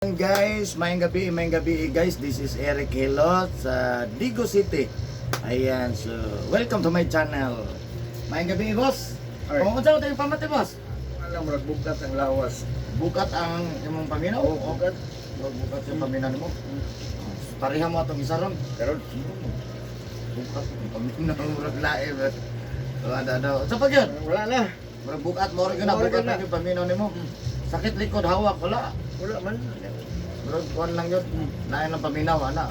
Guys, maayong gabi guys. This is Eric Hilot sa Digos City. Ayan, so welcome to my channel. Maayong gabi, boss. Alright. Kung unsa tayong pamati, boss? Alam mo, bukat ang lawas. Bukat ang imong paminaw? Oo, bukat. Bukat yung paminaw nimo. Pareha mo atong isa ron. Karon, Bukat ang paminaw, murag lae ba. So, ada ada. Sa pag yun? wala na. Murag bukat mo rin na Mura bukat gyud na. na yung paminaw nimo. Sakit likod hawak wala. Wala man. Murag kuan lang yun. Lain ng paminaw ana.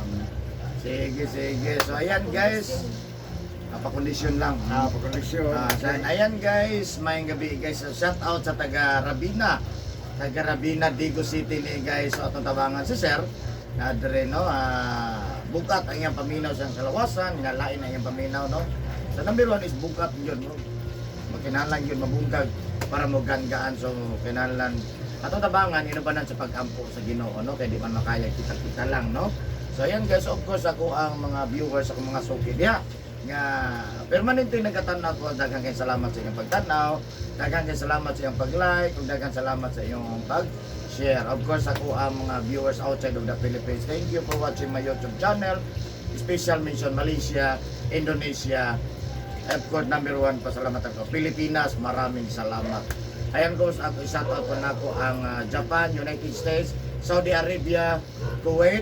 Sige, sige. So ayan guys. Napakondisyon lang. Ah, pagkondisyon. Ah, so, ayan guys, maayong gabi guys. So, shout out sa taga Rabina. Taga Rabina, Digos City ni guys. So atong tabangan si Sir. Na dire no, bukat ang iyang paminaw sa kalawasan, nalain ang iyang paminaw no. So number one is bukat yun no. Makinahanglan yun mabungkag para mo ganggaan, so kinahanglan atong tabangan inubanan sa pag-ampo sa Ginoo no, kay di man makaya kita-kita lang no. So ayan guys, of course ako ang mga viewers, ako mga suki diha nga permanente nagkatanaw ko, daghang kay salamat sa inyong pagtanaw, daghang kay salamat sa inyong pag-like, ug daghang salamat sa inyong pag-share. Of course ako ang mga viewers outside of the Philippines. Thank you for watching my YouTube channel. Special mention Malaysia, Indonesia, of course number one pasalamat ako Pilipinas, maraming salamat. Ayan guys, ako shout out po nako ang Japan, United States, Saudi Arabia, Kuwait,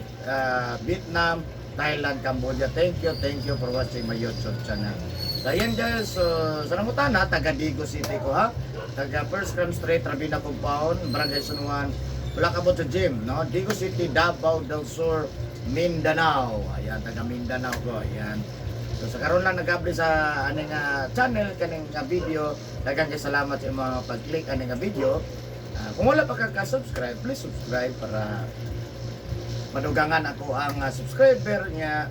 Vietnam, Thailand, Cambodia. Thank you for watching my YouTube channel. So ayan guys, so, sa nangutana, taga Digos City ko ha. Taga First Cram Street, Rabina Compound, Barangay San Juan, wala ka sa gym, no? Digos City, Davao del Sur, Mindanao. Ayan, taga Mindanao ko. Ayan. So sa karon lang nag-upload sa aning channel kaning nga video. Daghang kay salamat sa imong mga pag-click aning nga video. Kung wala pa ka ka-subscribe, please subscribe para madugangan ako ang subscriber nga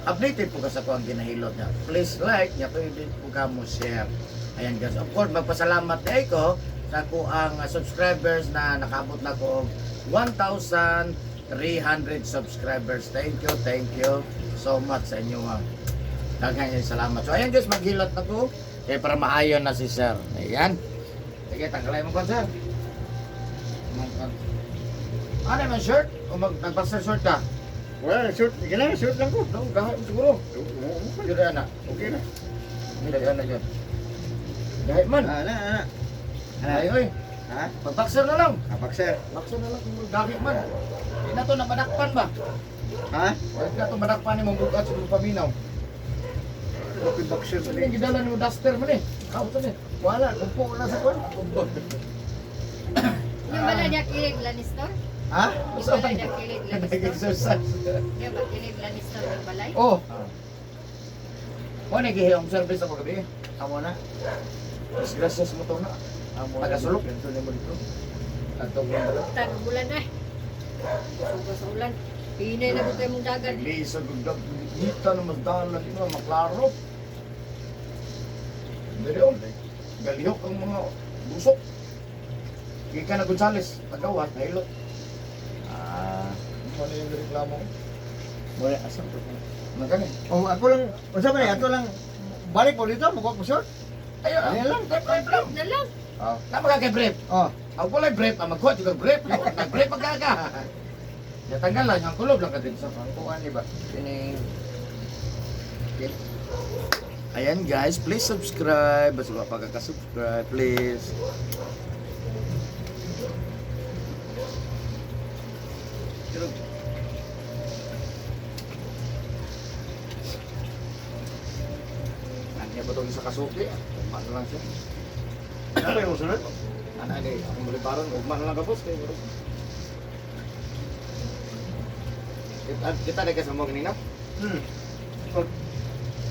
updated po ka sa kuang ginahilot niya. Please like niya, pwede po ka mo share. Ayan guys, of course magpasalamat kay ko sa kuang subscribers na nakaabot na ko og 1,300 subscribers. Thank you so much sa inyo. Daghang kay salamat. So ayan guys, maghilot na ko kay para maayon na si sir. Ayan. Sige, tanggalay mo kon sir. Mong kon. Ano man shirt? O nag-boxer short ka? Wala na, short. Sige na, short lang ko. No, gahay mo siguro. Yun na. Okay na. Hindi na yun. Gahay man. Ah, na, na. Ay, oy. Ha? Pag-boxer na lang. Kapak, sir. Boxer na lang kung gahi man. Di na to namadakpan ba? Ha? Wala na to madakpan ni mong bukat sa mong paminaw. Okay, boxer. Ano yung gidala ni mo duster man eh? Kaot ni. Wala, kumpo na sa kwan. Yung bala niya kilig Lannister? Ha? Yung bala niya kilig Lannister? Nag-exercise. Yung ba kilig Lannister yung balay? Oh, Mo ni gihiyong service ako gabi. amo na. Disgrasyas mo to na. Amo na. Taga-sulok. Ganito na mo dito. Atong yung bala. Tag ulan eh. Suga sa ulan. Hinay na ko kayo mong dagat. Lisa gugdag kita na magdala di ba maklaro. Dili on. Galihok ang mga busok. Gikan na Gonzales, tagawat, nahilot. Ah, Ano yung reklamo? wala asam to. Magkano? Oh, ako lang, unsa man eh, ato lang balik mo dito, mukuha ko short. Ayun, Ayun lang. Brief, brief lang. Na lang. Oh. Tama ka kay brief. Oh, Ako pala brief, ang magkuha juga brief. Nag-brief pagkaga. Natanggal lang, ang kulob lang ka din sa ang kuan di ba? Kining Ayan guys, please subscribe. Basta pa ka-subscribe, please. Ano ba itong isa kasuki? Ugma na lang siya. Ano ba yung sunod? Ano ay, akong balibaran. Ugma na lang ka boss. Kaya, bro. Kita, kita na kasi mo kanina.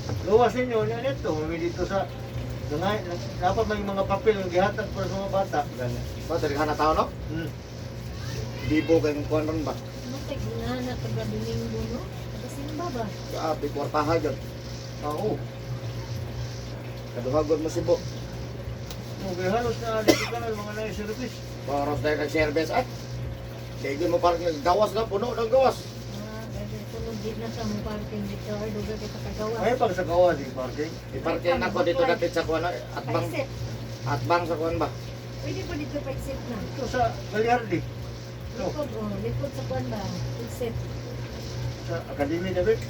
Pag luwas ninyo, niya nito, may dito sa Dungay, dapat may mga papel ang gihatag para sa mga bata. Gani. Ba, daghan na tao no? Bibo kay kuan ron ba? Ano kay guna na taga Domingo no? Taga Simba ba? Grabe, kwartaha yun. Oo. Kaduhagod mo sibo. Okay, halos na dito ka na mga nai-service. Oras tayo nag-service at Sige mo parang gawas na, puno ng gawas. Ah, dahil tulog di na sa mong parking dito. Ay, dugay kita kagawa. Ay, pag sa kawa, di parking. I-parking na ko dito dapit sa kuan at bang Paisip. sa kuan ba? Pwede pa dito paisip na. Dito sa Gagliardi. Dito. Likod, oh. Likod sa kuan ba? Exit. Sa Academy David.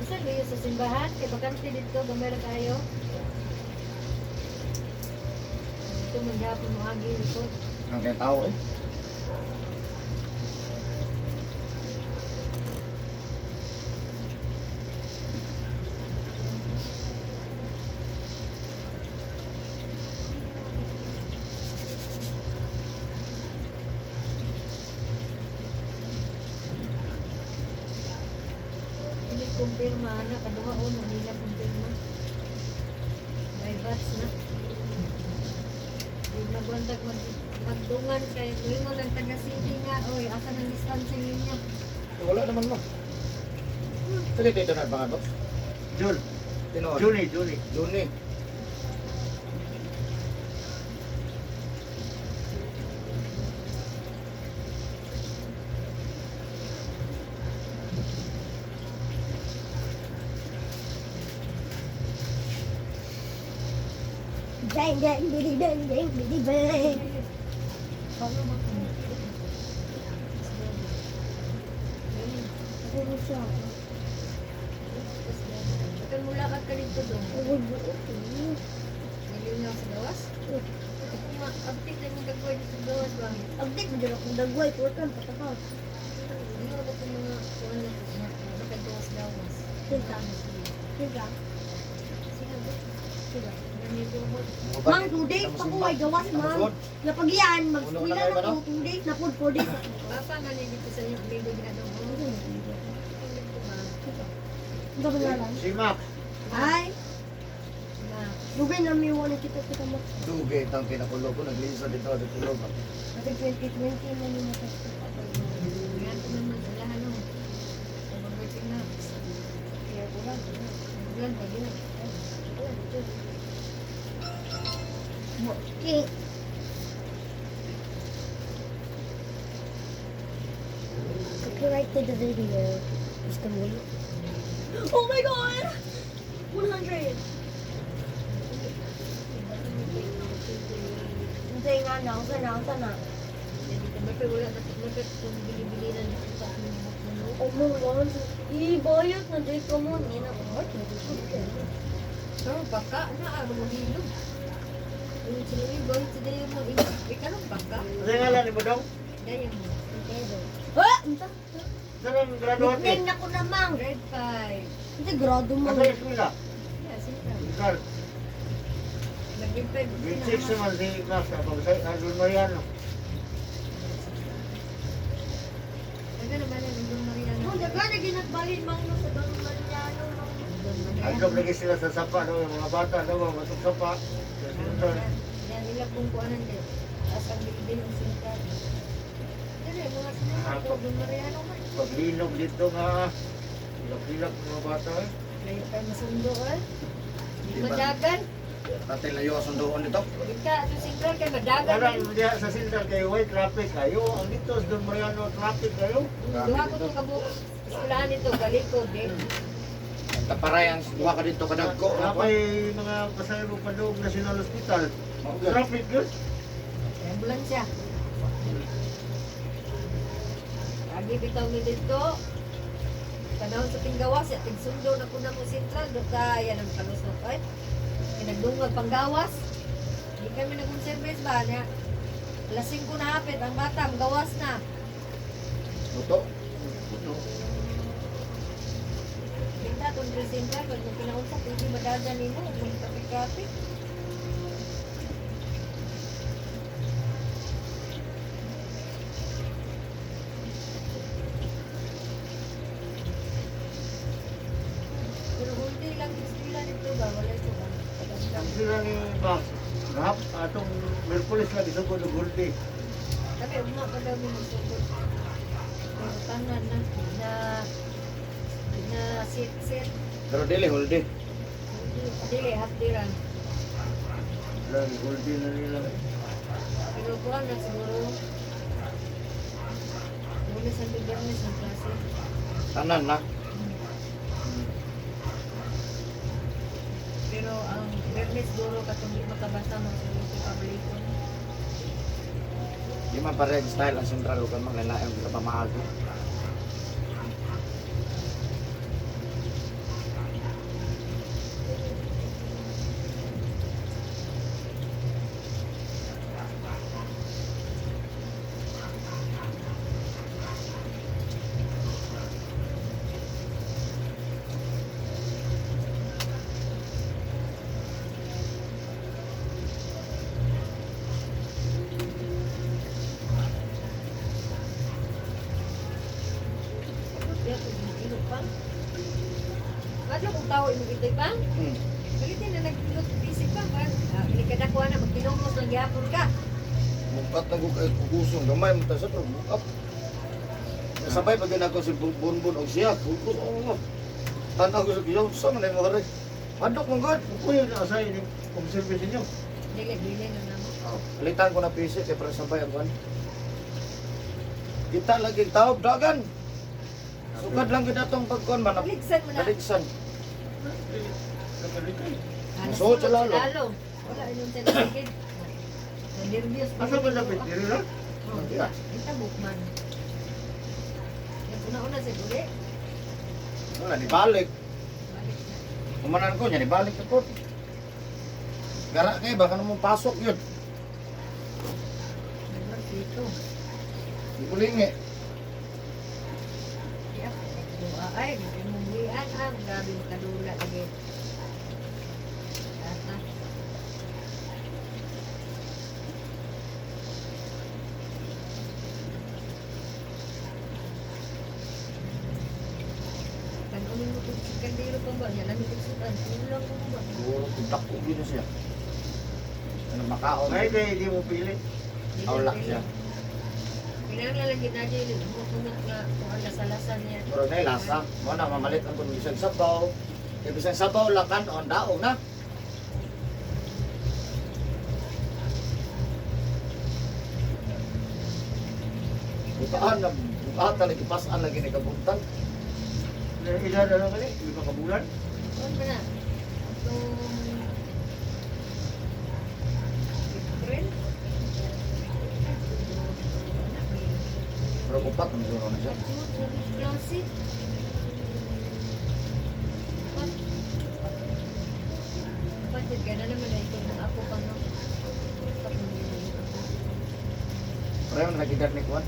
Bisan kayo sa simbahan, kay bakante dito, gamay ra kayo. Ito man gihapon mo agi likod. Ang kaya tao eh. Hindi kumpirma ana kaduha uno nila kumpirma. May batch na. Di magwandag magdungan kay moingon ang taga city nga oy asa nang distancing ninyo. Wala naman mo. Sige, dito na ba boss? June. Tinuod. Juni, Juni. Juni. Bang, bang, biddy, bang, bang, biddy, bang. Ano siya? Kan mula ka ka dito dong. Ako buo. Nilinaw sa gawas? Abtik na mong gagawin sa gawas ba? Update mo dyan akong dagway. Tuwakan, patakaw. Hindi mo ba itong mga kuwan na nakagawas gawas? Sige. Sige. Sino ba? Sige. Nanituhod. Mang, 2 days pa ko ay gawas, ma'am. Napagyan, mag-eskwela na ko. 2 days na po, 4 days na po. Papa nga ni dito sa inyo, amigo ginadong ko. Dito ba? Ano ba nga lang? Si Max. Ay, Ma, Ruben, namiwa na kita kita mo. Dugay itang kinakulog ko. Nagliso dito sa kulog. Kasi 2020 na nyo matapos. yan ko naman sa lahat no. Pag-working na. Kaya ko lang. Ulan pa yun. Okay. Copyright to the video. Just a minute. Oh my god! 100! Hindi nga na, usa na, usa na. Mapit wala na mapit kung bili-bili na sa Oh my god. Ibayot na dito ko mo. Hindi na ako. Pero baka na araw mo hilog. Yung sila yung boy today mo ikaw baka. Kasi nga lang ni mo daw. Daya mo. Ah! Unsa? Saan ang graduate? Nickname na ko namang. Grade 5. Hindi, grado mo. Asa eskwela? Yeah, siyempre. Carl. Nag-grade 5. Grade 6 naman si Max. Kapag sa Aldon Mariano. Taga naman ang Don Mariano. Oh, daga na ginagbalin mang no sa Don Mariano. Mang. Don Mariano. Aldon lagi sila sa sapa daw. Yung mga bata daw. Matok sapa. Sa Sinton. Yan nila kung kuanan din. Taas ang bilbil ng sentral. Dili, mga sinunod ko, Don Mariano man. Paglinog dito nga. Hilak-hilak mga bata eh. Layo tayo masundo eh. Di Di ba? madagan. Tatay layo ang sundoon dito. Ika, sa sentral kay madagan. Parang diya sa Sinton kayo, way traffic kayo. Ang dito sa Don Mariano, traffic kayo. Duha ko itong kabuok. Eskwelahan nito, galikod eh. Ang taparay ang duha ka dito kadagko. Napay mga pasahero pa doon National Hospital. Traffic yun. Ambulansya. Lagi bitaw ni dito. Panahon sa tinggawas, at tigsundo na kuna mo sentral, do kaya ng palusot ay. Pinagdungag panggawas. Di kami nag-service ba niya? Alas 5 na hapit, ang bata, ang gawas na. Luto. Pinta itong sentral, pag nung pinausap, hindi madaga nimo, kung traffic-traffic. Pero hindi lang eskwela nito ba? Wala ito ba? Ang sila ni Max, Rahap, atong Merkulis lang isugod og holiday. Kami, ugma pa daw mo magsugod. Pero tanan na, na, na sit, sit. Pero dili holiday. Dili, half day ra. Wala, holiday na nila. Pero kuha na siguro. Lunes ang Biyernes ang klase. Tanan na. Pero ang Biyernes siguro katong di makabasa mo siguro sa publiko. Di man pareha style ang sentral ug ang mga lain ang pamaagi. Kaya kung gihilot pa. Kadlo kung tao imong itay pa. Palitin na naghilot bisig pa. Ah, Ilikadakwa na magtinungos lang gihapon ka. Bukat na ko kay kugusong gamay mo ta sa pero bukat. Sabay pag ako si Bunbun og siya, kugus oo. Tanaw ko sa kiyaw sa man mo rin. Adok mo god. Kuya na sa inyo, kung service ninyo. Dili, dili na namo. Oh, palitan ko na PC kay para sabay ang kuan. Kita lagi tao dagan. Sukad lang gid atong pagkuan man. Ligsan mo na. Daligsan. Nakalikay. Ah, Musuot sa lalo. Lalo. Wala inyong sa ligid. Na-nervyos pa. Asa ba lapit? Diri na? Oh, Yeah. Itabok man. Yung una-una sa guli. Wala ni balik. Balik na. Umanan ko niya ni balik ako. Gara kay baka namo pasok yun. Naglag dito. Di ko lingi. Di ako nagduha. Ay, nagmuwian ang grabe makadula lagi. Tata. Kanunin mo kung si Kandiro pa ba? Yan, namin tigsutan. Kulang ko ba? Siguro kung dako gyud na siya. Ano makaon? Ay, kaya hindi mo pili. Di Awla na siya. Kinahanglan lagi na dyan, umukunot nga kung ang lasalasan niya. Murag na lasa. Mo na mamalit ang kun bisag sabaw. Kay bisag sabaw lang kan on daog na. Butaan na butaan lagi pasan lagi ni kabutan. Ila na lang kali, 5 ka bulan. Ano ba na? Itong April? Pero kupat man siguro na siya. Klase. Kapatid ka na naman ay itong ako pa no. Pareho na nagidad ni Kuan.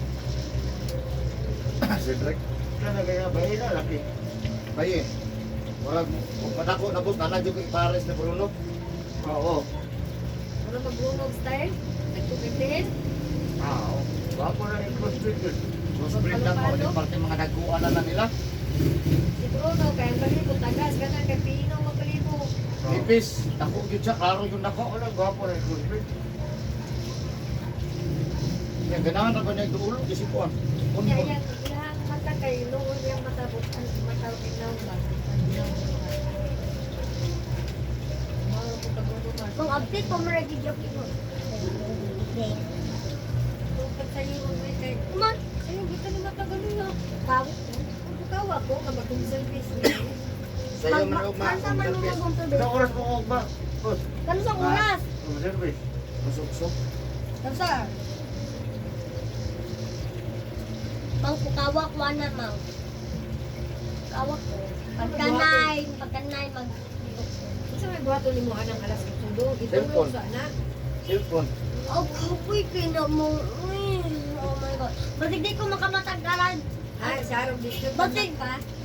Cedric. Ila na kaya ba ila laki. Baye. Murag madako na boss nana jud ko ipares ni Bruno. Oo. Wala magrungog style? Nagpupintihin? Ah, oo. Wapo na yung crossfit yun. Crossbreed lang mo, di parte mga daguan na na nila. Si Bruno, kaya ang balibo, tagas ka na, kay Pino magpalibo. Nipis, dako gyud siya, klaro gyud nako. Wala, gwapo na yung crossfit. Ya ganahan ra ba niya dulo kasi kuan. Kun Kaya yan, ilahang mata kay luod yung mata, bukan mata, inaw ba? Mga ko pag-unuman. Kung update pa mo lagi gyud ko. Kung pagsayo mo may kay Come on. Sayo, kita ni mata ganun na. Tawag. Kung bukawa ko, nga mag-service. Sayo man og ma. Kansa man mo mag service. Ilang oras mo ko ba? Boss, Kansa oras? home service. Suksok. Kansa. Mang kukawak wa na mang. Kawak ko. Pagka 9 mag Unsa may buhaton nimo anang alas 8 do? Itulog Cellphone. sa anak. Cellphone. Oh, kapoy kay na mo. Uy, oh my God. Basig di ko makamatagalan. Ay, sa arog dito. Basig,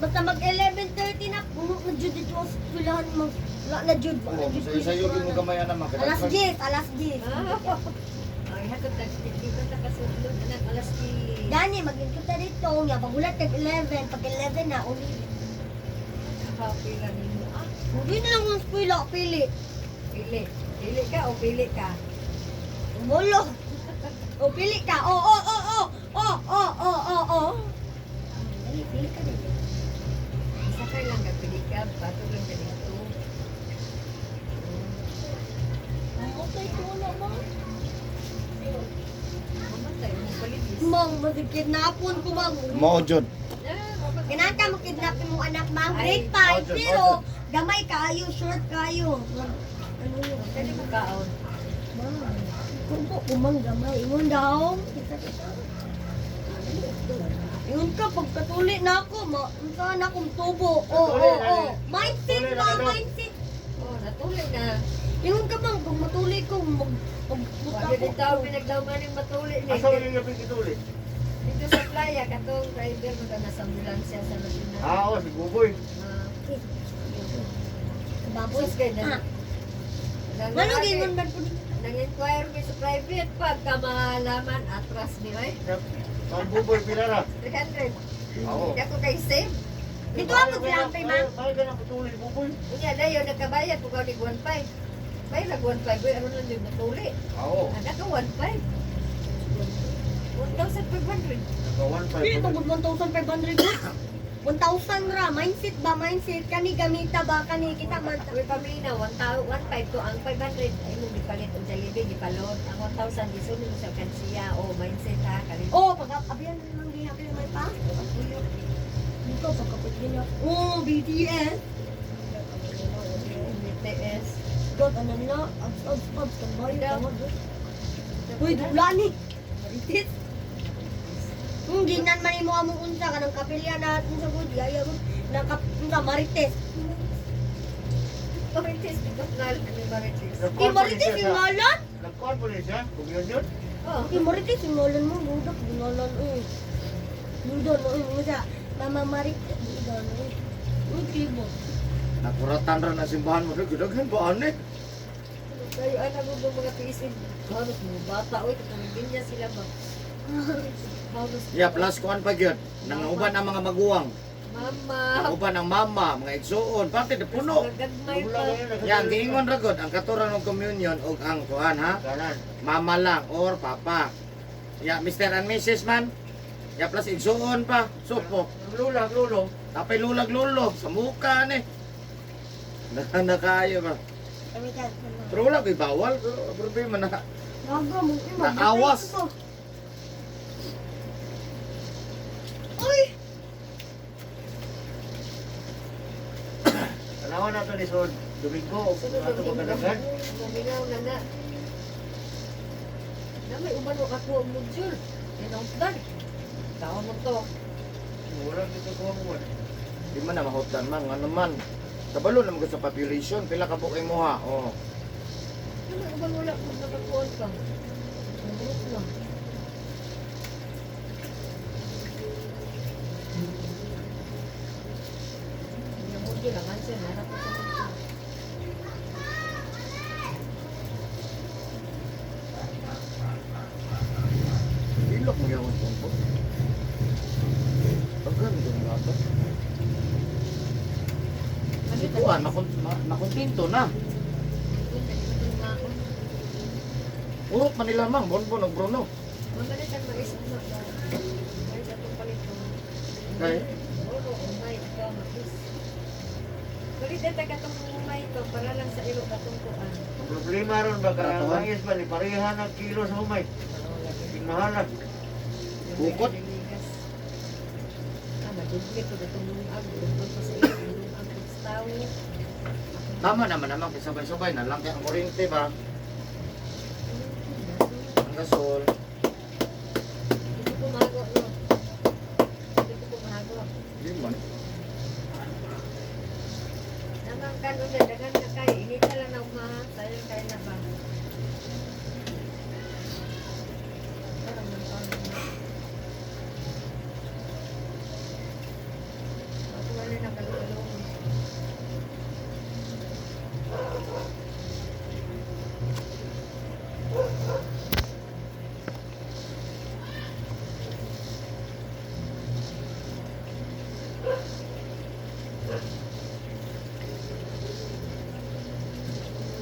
basta mag 11:30 na, puno na jud dito sa eskwelahan mag wala na jud, wala Oo, jud. sayo sayo gyud mo gamay ana man. Alas 10, alas 10. Ay, hatod ta dito ta kasulod anak alas 10. Dani, mag-input na dito. Nga, pagulat tag 11. Pag 11 na, uli. Happy ra nimo ah. Hindi na lang ang eskwela, pili. Pili. Pili ka o pili ka? Umulo. O, pili ka. O, o, o, o. O, o, o, o, o. Dali, pili ka din. Sakay lang ka pili ka, patog lang ka dito. Okay, wala mo. Mamatay mo palibis. Mang, masikidnapon ko, mang. Mo jud. Ah, Kinanta mo kidnapin mo anak, mang. Ay, Grade 5, Ojo, pero ojo. gamay kayo, short kayo. Ano yun? Dali mo kaon. Mang. Kupo kumang gamay. Ingon daw. Kita kita. Ingon ka pagkatuli na ako, ma unsa na akong tubo. Oo, oo, oo. Mindset Natuli na ba, ka, no? mindset. Oh, natuli na. Ingon ka bang pag matuli ko mag magputa Wag ko. yun tao pinagdauman yung matuli ni. Asa man yung lapit ituli? Dito sa playa, katong driver mo na sa ambulansya sa Laguna. Ah, oh, si Buboy. Ah, Baboy. sus kay na. Ah. Manong ingon man po. Nang-inquire mi sa private pagka malaman atras ni oy. Ang Buboy pila ra. 300. Oo. Hindi ako kay save. Dito ako gilampay man. Kaya ka na putuli, Buboy. Unya dayon nagkabayad ko ni 15. Bay lag 15 oy aron lang yung matuli. Oo. Anak ka 15. 1,500. Naka 1.5. Dili tungkol 1,500. 1,000 ra mindset ba mindset kani gamita ba kani kita man. Uy, pamilya, 1,500 to ang 500 ay mong gipalit og Jollibee gipalon. Ang 1,000 gisunod mo sa kansiya o mindset ha kalit. Oh, pag abiyan lang gihapon may pa. Dito pagkapit niya. Oh, BTS. BTS. God, ano nila? Abs, abs, abs. Kambayo, tawag. Uy, dula ni. Marites. Ginan man mo among unsa kanang kapilya na unsa gud yaya gud na kap unsa marites. Marites because nal ano Marites. Di marites yung ngalan? Nagkuhan po niya siya? Communion? Oh, Di marites yung ngalan mo, budak ngalan eh. Budak no eh unsa mama marites budak no eh. Uy, kibo. Nakuratan ra na simbahan mo. Daghan ba ani? kayo ay nagugong mga tiisin. Halos mga bata oy katong niya sila ba. Halos. Yeah, plus kuan pa gyud. Nanguban ang mga maguwang. Mama. Nanguban ang mama, mga igsuon, pati na puno. Gagmay pa. Yan, giingon ra gud ang katuran ng communion og ang kuan ha. Kanan. Mama lang or papa. Ya, Mr. and Mrs. man. Ya plus igsuon pa. Supo. Ang lula, ang lulo. Tapay lulag lulo sa muka ni. Nakakayo ba? Kami ka. Pero wala ko'y bawal. Pero problema na. Gago mo Naawas. Uy! Tanawan na ito ni Sol. Domingo, Sunod ato pagkadagan. Mamingaw na na. Na may uban mo ako ang module. Inausdan. Taon mo to. Wala dito ko mo. Di man na mahutdan man. Ano man. Kabalo naman ko sa population. Pila ka bukay mo ha. Oh. Na may uban wala kung nakakuan ka. Namurot na. Yung module ang answer. Narap ko sa module. Ilok mo yung pompo. Pagkan ko nga to. Si Kuan, nakontento na. Urok man nila mang, Bonbon og Bruno. Magalit ang mais mo. Mais atong palit ko. Kay Oro, umay, ikaw, mais. Galit na taga itong umay to, para lang sa ilo katong kuan. Ang problema ron ba ka Katuhan. mais ba ni pareha ng kilo sa humay. Mahala. Bukod. Ah, madugli ko itong lungag. Lungag ko sa ilo, lungag ko sa tao. Tama naman naman kay sabay-sabay na lang kay ang kuryente ba? Ang gasol. Hindi ko mahago, no? Hindi ko mahago. Di man. Namang kanon na, dagan na kayo. Inita lang na umaha. Sayang kayo na ba? Parang nang kanon na. Ako wala na kalulong.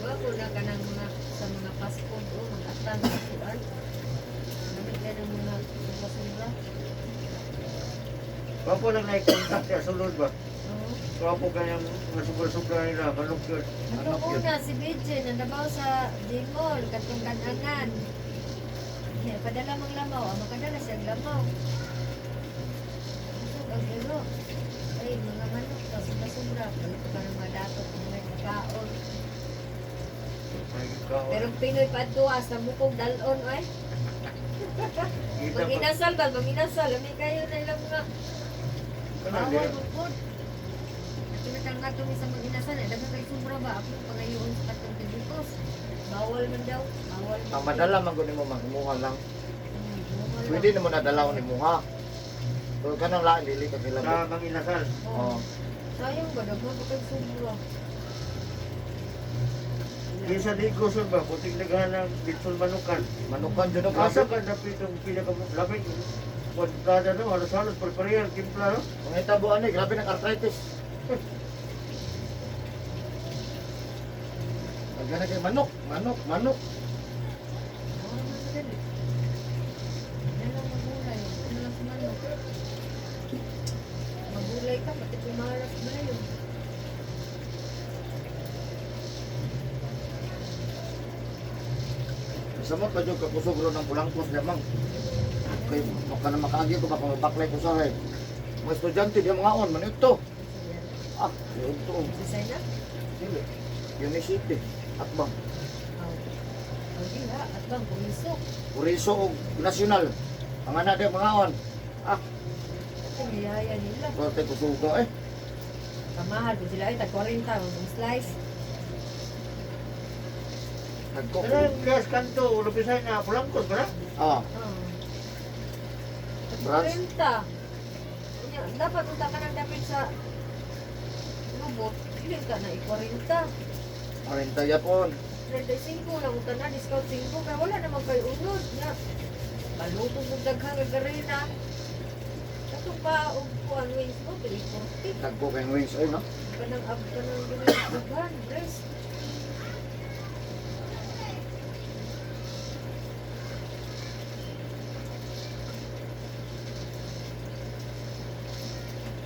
Wako na ka ng mga sa mga Pasko o mag-atan sa kuan. Gamit ka ng mga basura. Wapo lang na i-contact siya sulod ba. Oo. Wapo kanyang masubra-subra nila, manok yun. Katong una, si BJ, nandabaw sa Jimol, katong kananan. Yeah, padala mang lamaw, ang makadala siya lamaw. Busog ang iro. Ay, mga manok to, sobra-sobra. Palit ka ng mga dato, kung may kaon. Ay, Pero Pinoy pa adto sa bukog dalon ay. Kita pa. Mag-inasal ba? Mag-inasal. Ami kayo na ilang mga Kana bawal diha. mo po. At nga ito sa mag-inasal. Eh, daghan kay sobra ba? Ako pangayoon sa katong tigikos. Bawal man daw. Bawal man. Ang madala man gud nimo magmuha lang. Bawal lang. Pwede nimo nadalaw ni muha. Pero kanang lain dili ka Sa kilabot. mga inasal. Oo. Oh. Sayang ba? Daghan pa kay sobra. Di sa Digos ba, puting naghahan ng Bitson Manukan. Manukan jud no. Asa ka dapit ang pinaka labing kontrada no, halos-halos parpareha ang timpla no. Mga itabo ani, grabe ng arthritis. Pagkana kay manok, manok, manok. Bawal man sa dali. Yan lang magulay. Ano lang sa manok. Magulay ka, pati pumaras ba yun? Samot pa jud ka kusog ro ng bulangkos niya mang. Kay maka na makaagi ko baka mabaklay ko sa hay. Mga estudyante di mga on man ito. Ah, yun to. Sisay na? Dili. University. Atbang. Oh. Oh, di ha. At bang, pumisok. Puriso og nasyonal. Ang anak di mga on. Ah, At ang niyaya nila. parte kusuga eh. Kamahal po sila ay tag 40 ang slice. Nagko. Pero ang gas kanto, lupisay na pulangkos ba na? Ah, Oh. Tag Branch. 40. Unya, dapat unta ka nang dapit sa lubot. Dili ka na i-40. 40 yapon. 35 lang unta na discount 5 kaya wala naman kay unod na. Paluto mo daghan nga garina. Katong pa og kuan wings mo 340. Nagko kay wings ay no. Kanang ab kanang daghan breast.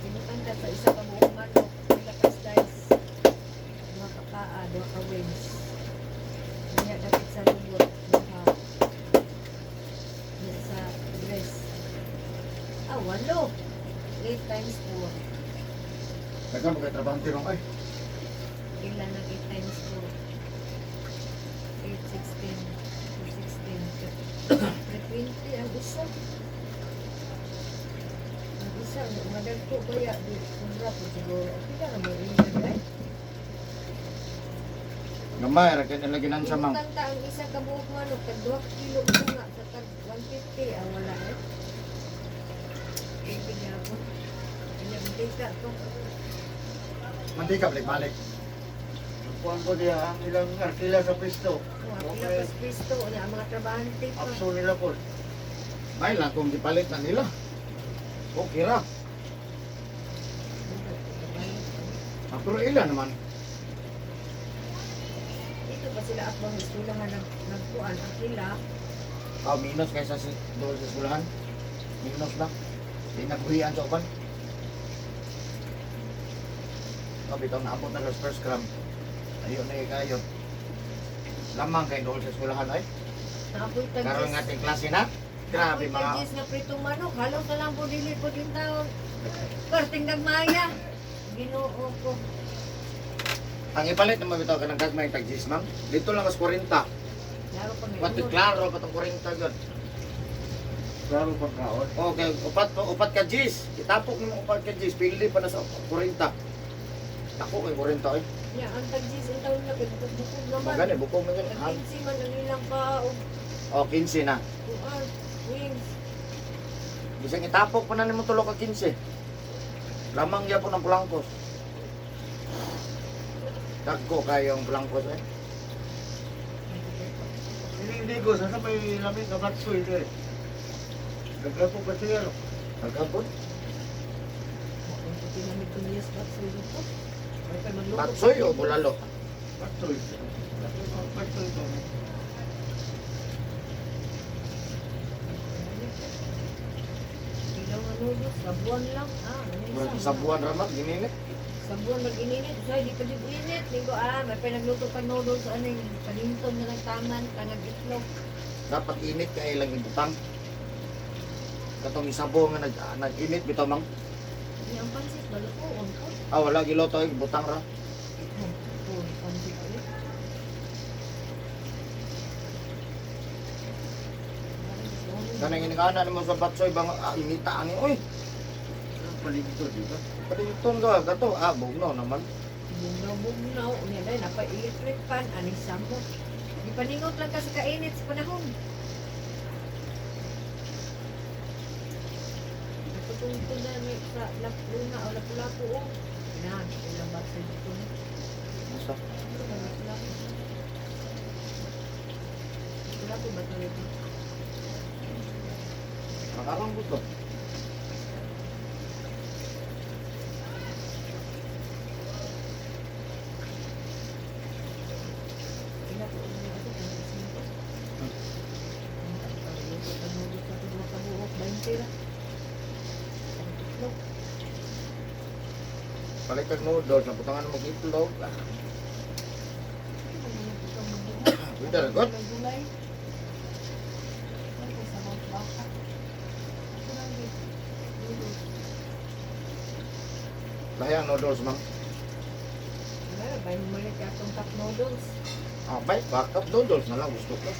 Binutan ka sa isa ka buong manok, pila ka slice, duha ka paa, duha ka wings. Niya dapit sa lubot, duha. Niya sa breast. Ah, walo. 8 times 4. Daghan kay trabahante rong ay. Ilan ang 8 times 4? 8, 16, 16. 320 ang isa. Ang isa, madagko kaya, di, sobra po siguro. Pila na mo ilan, right? Gamay ra kay nila ginansya mang. Ibutang ta ang isa ka buok manok, tag 2 kilo ko nga, sa tag 150, ah, wala eh. Hindi ako. Hindi, mantika to. Mantika balik-balik. Ang kuwan ko diha, ang ilang arkila sa pisto. Oh, Okay. okay. Pisto, niya, ang mga trabahante pa. Apso nila po. May lang kung gipalit na nila. Okay ra. Ah, pero ilan naman? Dito pa sila at bang eskwelahan nag nagkuan ang sila. Ah, minus kaysa si doon sa eskwelahan. Minus ba? Di nagbuhian sa uban. Ah, bitaw naabot na sa first gram. Ayun na kayo. Lamang kay doon sa eskwelahan ay. Naapoy tag Karon nga ating klase na. Grabe mga tagis nga pritong manok, halos na lang po dili po din taon. Perting gagmaya. Ginoo ko. Ang ipalit naman bitaw ka ng gagmay tag G's, ma'am. Dito lang as 40. Laro pa Pati klaro pa tong 40 gyud. Klaro pang kaon. Okay, upat upat ka G's. Itapok nimo upat ka G's, pili pa na sa 40. Ako kay 40 eh. Ya, ang tagis ang taon na kay bukog-bukog naman. Magani bukog man gani. Tag 15 man ang ilang pa og Oh, 15 na. kuan wings. Bisan itapok pa na nimo tulo ka 15. Lamang gyapon ang blankos. Dagko kayong blankos eh. Ining Digos, asa may lamig nga batsoy ito eh. Nagkapo ba siya no? Nagkapon. Kung tinamig ko niya sa batsoy dito. Ay, kay magluto. Batsoy o bulalo? Batsoy. Batsoy to. Ilaw nga noodles, sabuan lang. Ah, ano isa? Murag sa buwan ra man gininit. Sa buwan mag-ininit, so di pa jud init. Linggo ah, may pinagluto pa noodles ano yung palinton na lang taman, kanag itlog. Dapat init kay lang ibutang. Katong isabo nga nag nag-init bitaw mang. Ni ang pansit balutoon ko. Ah, wala giloto ibutang ra. Oh, pansit eh. Kanang iningana nimo sa batsoy bang ah, inita ani oy. Palingto, di ba? Palington ka kato ah bugnaw naman. Bugnaw-bugnaw. Unya dahil, napa-electric pan, aning samot. Di paningot lang ka sa kainit sa panahon. Natutungtong na may sa laplunga o lapu-lapu o. Na, ilang batsoy dito na. Asa? Ano ba, lapu-lapu? Lapu-lapu ba ito dito? Makarang gusto. Ila po, ano ito, kung sino? Ang luto sa tuwa ka buok, 20 ra. Ang itlog. Palit kag noodles, nabutangan mo og itlog. Ah, pwede ra god. Gulay. Ano sa mga baka? Ito lang din. Noodles. Lahi ang noodles, ma'am. Wala, bay mo ka atong cup noodles. Ah, bay, backup noodles na lang gusto ko.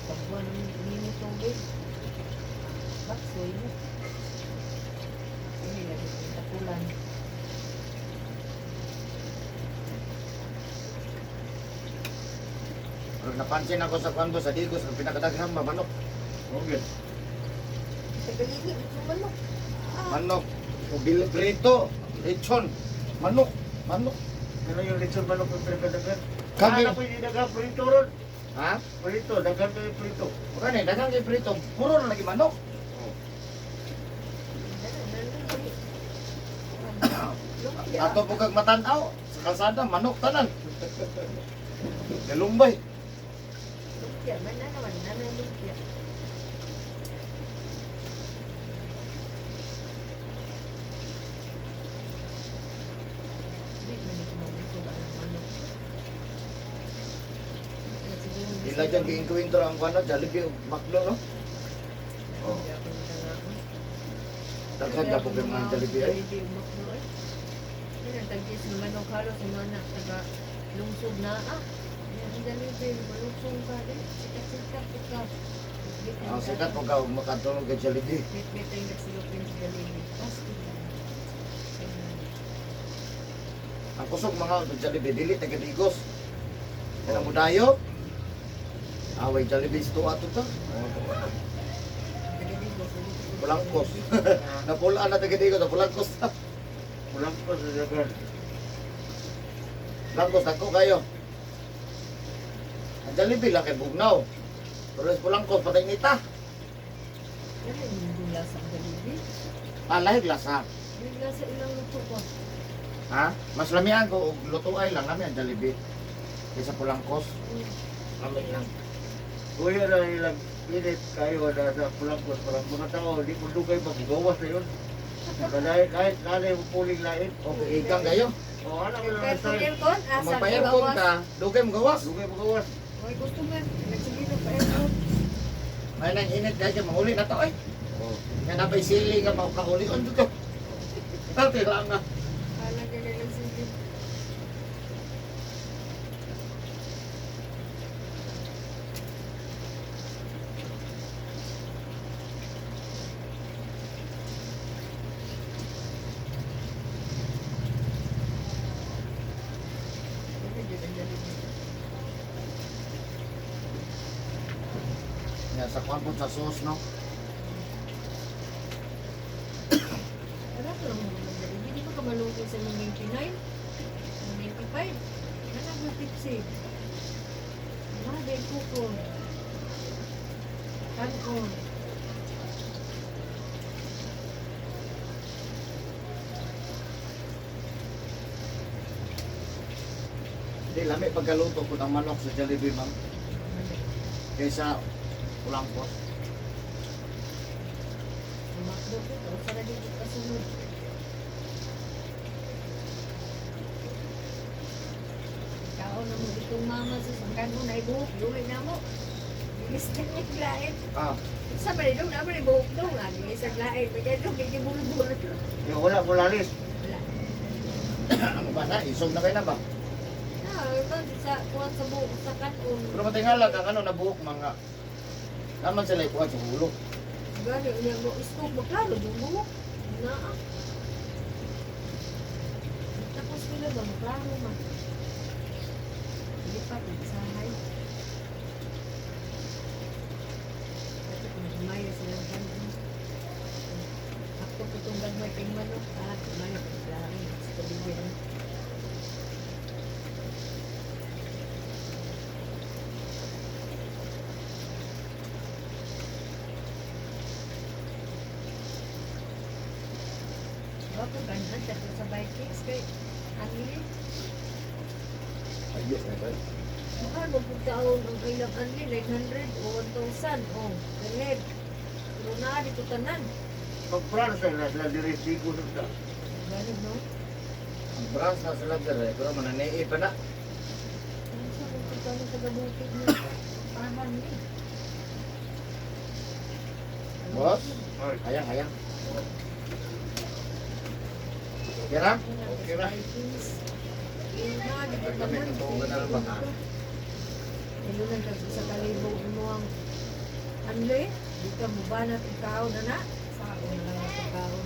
Pagbuwan ng mini tubig. Baksoy mo. Ini lagi kong takulan. Pero napansin ako sa kwan sa Digos, ang pinakadaghang ba, manok. Okay. Tagaligi, ito manok. Ah, Manok. O prito, lechon, manok, manok. Pero yung lechon manok yung pinagkadagan. Kami- Ah, ako hindi daghang prito ron. Ha? Prito, daghan kayo prito. Mura ni, daghang kay prito, puro na lagi manok. Lumpia. Ato po kag matanaw, sa kalsada, manok tanan. Galumbay. Lumpia, man na naman, na lumpia. Di man ito mabusog ang manok. Ila dyan giingkwintro ang kwan, no? Jollibee ug McDo, no? Oh. Daghan na po kay mga Jollibee ay. Jollibee ug McDo ay. Yan ang tagis ng manok halos sa mga anak taga lungsod na ah. Yan ang Jollibee, malungsod ka din. Sikat-sikat ka. Ang sikat po ka makatulog kay Jollibee. Bit-bit ang nagsilupin sa Jollibee. Pasti. Ang kusog mga Jollibee dili taga Digos. Kanang mudayo. Away Jollibee sa tuwa to ta. Pulangkos. Napulaan na taga Digos, napulangkos na. Kulang pa sa dagan. Pulangkos dako kayo. Ang Jollibee lang kay bugnaw. Pero sa pulangkos patay nita. Yan ang lasa ang Jollibee. Ah, lahig lasa. Yung lasa ilang luto ko. Ha? Mas lamian ko og lutuay lang lami ang Jollibee kaysa pulangkos. Lami lang. Kuya na ilang init kayo na sa pulangkos. Parang mga tao, di mo dugay maggawas na yun. Kahit kahit nanay mo puling lain. Okay, igang kayo. O, anak ko lang Pero sa kung aircon, Kung asa magpa-aircon ka, dugay mo gawas. Dugay magawas. May customer, nagsige na pa aircon. May nang init kayo, mahuli na to eh. Oh. Nga napay sili nga makahuli on dito. Dati lang na. Alam ka lang sige. Nga sa kwan po sa sauce no. Wala ko lang mga Jollibee. Di ba ka malungkot sa 99? 95? Nanag tipsy. Made kuko. Kanon. Di lami pagkaluto ko ng manok sa Jollibee ma'am kaysa ulangkos. Makdo ko to. Sa lagi ko kasunod. Kaon na mo itong mama sa kanon na ibuhok. Luwi na mo. Bilis na yung lain. Ah, Sa ba rin na ba rin buhok dong? Ah, bilis ang lain. Kaya dong, hindi bulbul. Yung wala mo lalis. Wala. ano ba na? Isog na kayo na ba? Ah, ito, sa kuwan sa buhok sa kanon. Pero matingala ka kano nabuhok mga Naman sila ikuha sa ulo. Gani niya mo iskog maklaro yung buhok. Naa. Tapos nila ba maklaro man. Lipat sahay. Dapat nagmaya sila ng kanto. Ako po itong gagmay kay manok. Ah, maya kay klaro. Sa bibig. Wapo ganhan siya sa Vikings kay Anli. Ayos na ba? Mahal mo pud taon ang ilang anli 900 o 1,000 o per head. Pero naa dito tanan. Pag-France na sila dire sigo sa. Ganun no? Ang branch na sila dire, pero mananei pa na. Ano sa kung pagkano taga bukid na pahan ni. Boss, Ay. ayang, ayang. Kira? Okay ra. Naa dito Gamit tanan. ng tuwa na lang baka. Ilunan ka sa kalibo mo ang anli. Di ka mubanat ikaw na na. Sa na lang ang pagkaon.